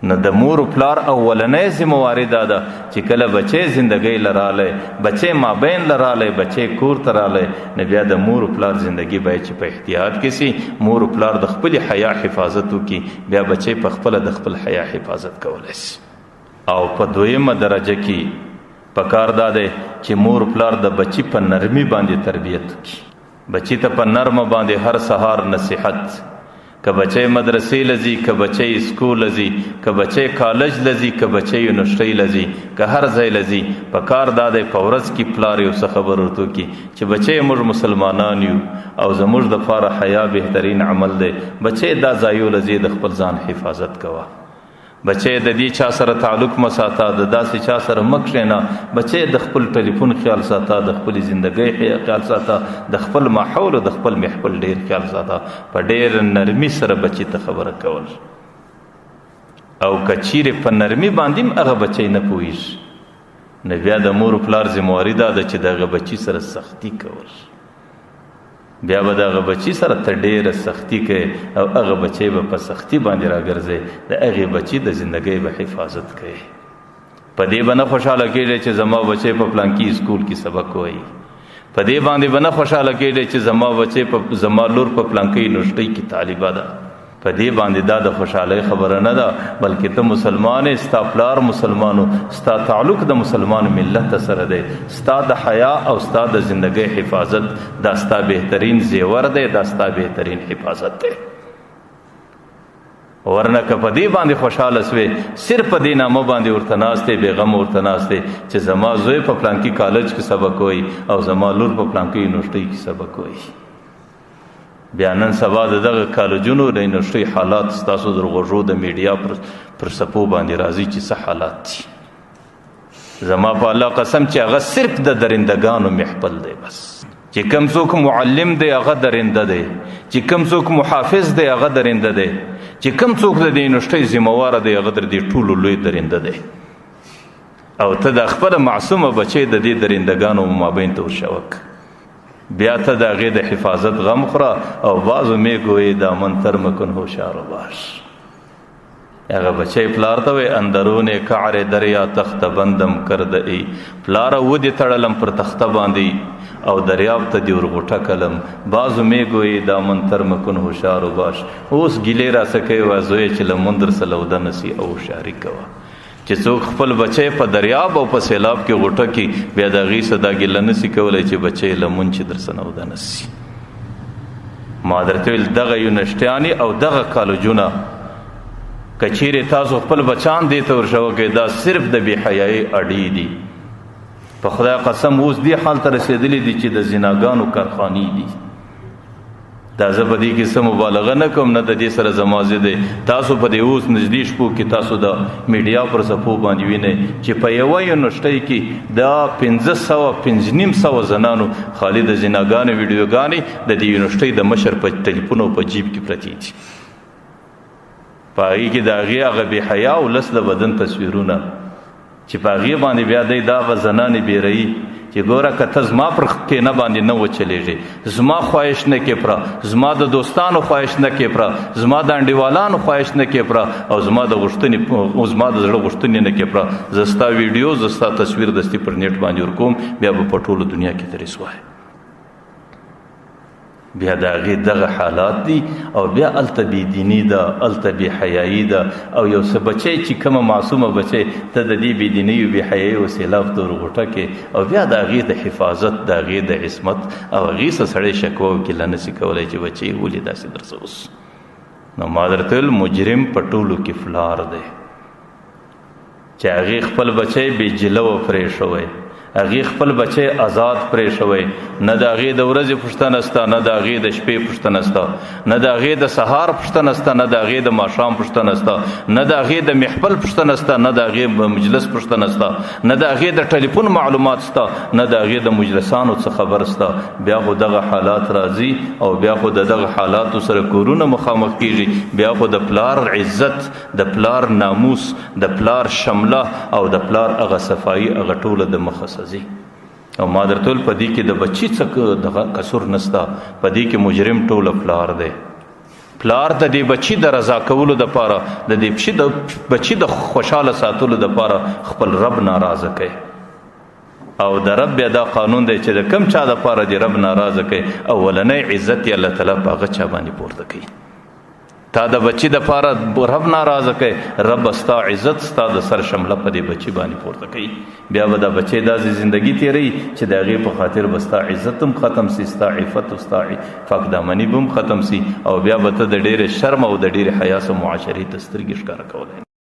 نو د مور او پلار اولنۍ ذمہواري دا ده چې کله بچی زندګۍ لراله، بچی مابین لراله، بچی کور ته رالی، نو بیا د مور او پلار زندګي باید چې په احتیاط کې سي، مور او پلار د خپل حیا حفاظت وکړي، بیا بچی په خپله د خپل حیا حفاظت کولی سي. او په دویمه درجه کې پکار دا دی چې مور پلار د بچی په نرمي باندې تربیت وکړي. بچی ته په نرمه باندې هر سهار نصیحت، که بچی مدرسې لځي، که بچی سکول لځي، که بچی کالج لځي، که بچی یونیورسټۍ لځي، که هر ځای لځي، پکار دا دی په ورځ کې پلار یو څه خبر ورته وکړي چې بچی موږ مسلمانان یو او زموږ دپاره حیا بهترین عمل دی، بچی دا ځایو لځي د خپل ځان حفاظت کوه، بچی د دې چا سره تعلق مه ساته، د داسې چا سره مه کښېنه، بچی د خپل ټلیفون خیال ساته، د خپلې زندګۍ خیال ساته، د خپل ماحول او د خپل محفل ډېر خیال ساته. په ډېر نرمي سره بچی ته خبره کول، او که چیرې په نرمي باندې هم هغه بچی نه پوهېږي، نو بیا د مور پلار ذمهواري دا ده چې د هغه بچي سره سختي کول. بیا به د هغه بچي سره ته ډېره سختي کوې او هغه بچی به په سختي باندې راګرځې، د هغې بچي د زندګۍ به حفاظت کوې. په دې به نه خوشحاله کېږې چې زما بچی په پلانکي سکول کې سبق وایي، په دې باندې به نه خوشحاله کېږې چې زما بچی په زما لور په پلانکي یونیورسټۍ کې طالبه ده. په دې باندې دا د خوشحالۍ خبره نه ده، بلکې ته مسلمان یې، ستا پلار مسلمانو، ستا تعلق د مسلمان ملت سره دی، ستا د حیا او ستا د زندګۍ حفاظت دا ستا بهترین زیور دی، دا ستا بهترین حفاظت دی. ورنه که په دې باندې خوشحاله سوې، صرف په دې نامه باندې ورته ناست دی، بېغمه ورته ناست دی چې زما زوی په پلانکي کالج کې سبق وایي او زما لور په پلانکي یونیورسټۍ کې سبق وایي. بیا نن سبا د دغه کالجونو د یونیورسټۍ حالات ستاسو در غوږو د میډیا پر سپو باندې راځي چې څه حالات دي. زما په الله قسم چې هغه صرف د درندګانو محفل دی بس. چې کوم څوک معلم دی هغه درنده دی، چې کوم څوک محافظ دی هغه درنده دی، چې کوم څوک د دې یونیورسټۍ ذمهواره دی هغه در دې ټولو لوی درنده دی. او ته د خپله معصومه بچی د دې درندګانو مابین ته ورشوک، بیا ته د هغې د حفاظت غم خوره او بعضو میږو یې دامن تر مکن هوښیار باش. هغه بچی پلار ته وایي اندرون قعر دریا تخت بندم کرده ای، پلاره ودې تړلم پر تخته باندې او دریاب ته دې ورغوټه کلم، بعضو میږو یې دامن تر مکن هوښیار باش. اوس ګیلې راڅه کوي وایي زویه چې له مونږ درسره لوده نه سي او هوښیاري کوه. چې څوک خپل بچی په دریاب او په سیلاب کې غوټه کړي، بیا د هغې څه دا ګیله نه سي کولی چې بچی له مونږ چې درسره وده نه سي. ما درته ویل دغه یونیورسټیانې او دغه کالجونه که چیرې تاسو خپل بچان دې ته ورشوه کوئ، دا صرف د بې حیایۍ اډې دي. په خدای قسم اوس دې حال ته رسېدلي دي چې د زناګانو کارخانې دي. دا زه په دې کې څه مبالغه نه کوم، نه د دې سره زما ضد دی. تاسو په دې اوس نږدې شپو کې تاسو د میډیا پر صفحو باندې وینئ چې په یوه یونیورسټۍ کې دا 500 550 زنانو خالي د زناګانو ویډیوګانې د دې یونیورسټۍ د مشر په ټلیفون او په جیب کې پرتې دي. په هغې کې د هغې هغه بې حیا ولس د بدن تصویرونه چې په هغې باندې بیا دی دا هغه زنانې بیروي چې ګوره که ته زما پر کینه باندې نه وچلېږې، زما خواهش نه کې پره، زما د دوستانو خواهش نه کې پره، زما د انډیوالانو خواهش نه کې پره، او زما د غوښتنې او زما د زړه غوښتنې نه کې پره، زه ستا ویډیو زه ستا تصویر دستي پر نیټ باندې ورکوم، بیا به په ټوله دنیا کې ترې سوای. بیا د هغې دغه حالات دي، او بیا هلته بې دیني ده، هلته بې حیایي ده، او یو څه بچی چې کومه معصومه بچی ته د دې بې دیني او بې حیایي او سیلاب ته ورغوټه کې، او بیا د هغې د حفاظت، د هغې د عصمت او هغې څه سړی شکوه او ګیله نه سي کولی چې بچی ولې داسې درڅه اوس. نو ما درته ویل مجرم په ټولو کې فلار دی چې هغې خپل بچی بې جلوه پرېښوی، هغې خپل بچی آزاد پرېښوی، نه د هغې د ورځې پوښتنه سته، نه د هغې د شپې پوښتنه سته، نه د هغې د سهار پوښتنه سته، نه د هغې د ماښام پوښتنه سته، نه د هغې د محفل پوښتنه سته، نه د هغې د مجلس پوښتنه سته، نه د هغې د ټلیفون معلومات سته، نه د هغې د مجلسانو څه خبر سته. بیا خو دغه حالات راځي او بیا خو د دغه حالاتو سره کورونه مخامخ کیږي، بیا خو د پلار عزت، د پلار ناموس، د پلار شمله او د پلار هغه صفایي هغه ټوله د مخه سځي. او ما درته ویل په دې کې د بچي څه دغه قصور نسته، په دې کې مجرم ټوله پلار دی. پلار د دې بچی د رضا کولو د پاره، د دې بچی د بچی د خوشاله ساتلو د پاره خپل رب ناراضه کوي. او د رب بیا دا قانون دی چې د کم چا د پاره دی رب ناراضه کوي، اولنې عزت یې الله تعالی په هغه چا باندې پورته کوي. تا د بچی د پاره رب ناراضه کوي، رب ستا عزت ستا د سر شمله په دې بچی باندې پورته کوي. بیا به دا بچی داسې زندگی تیروي چې د هغې په خاطر به ستا عزت هم ختم سي، ستا عفت او ستا پاکدامني به هم ختم سي، او بیا به ته د ډېرې شرم او د ډېرې حیا سره معاشرې ته سترګې ښکاره کولی.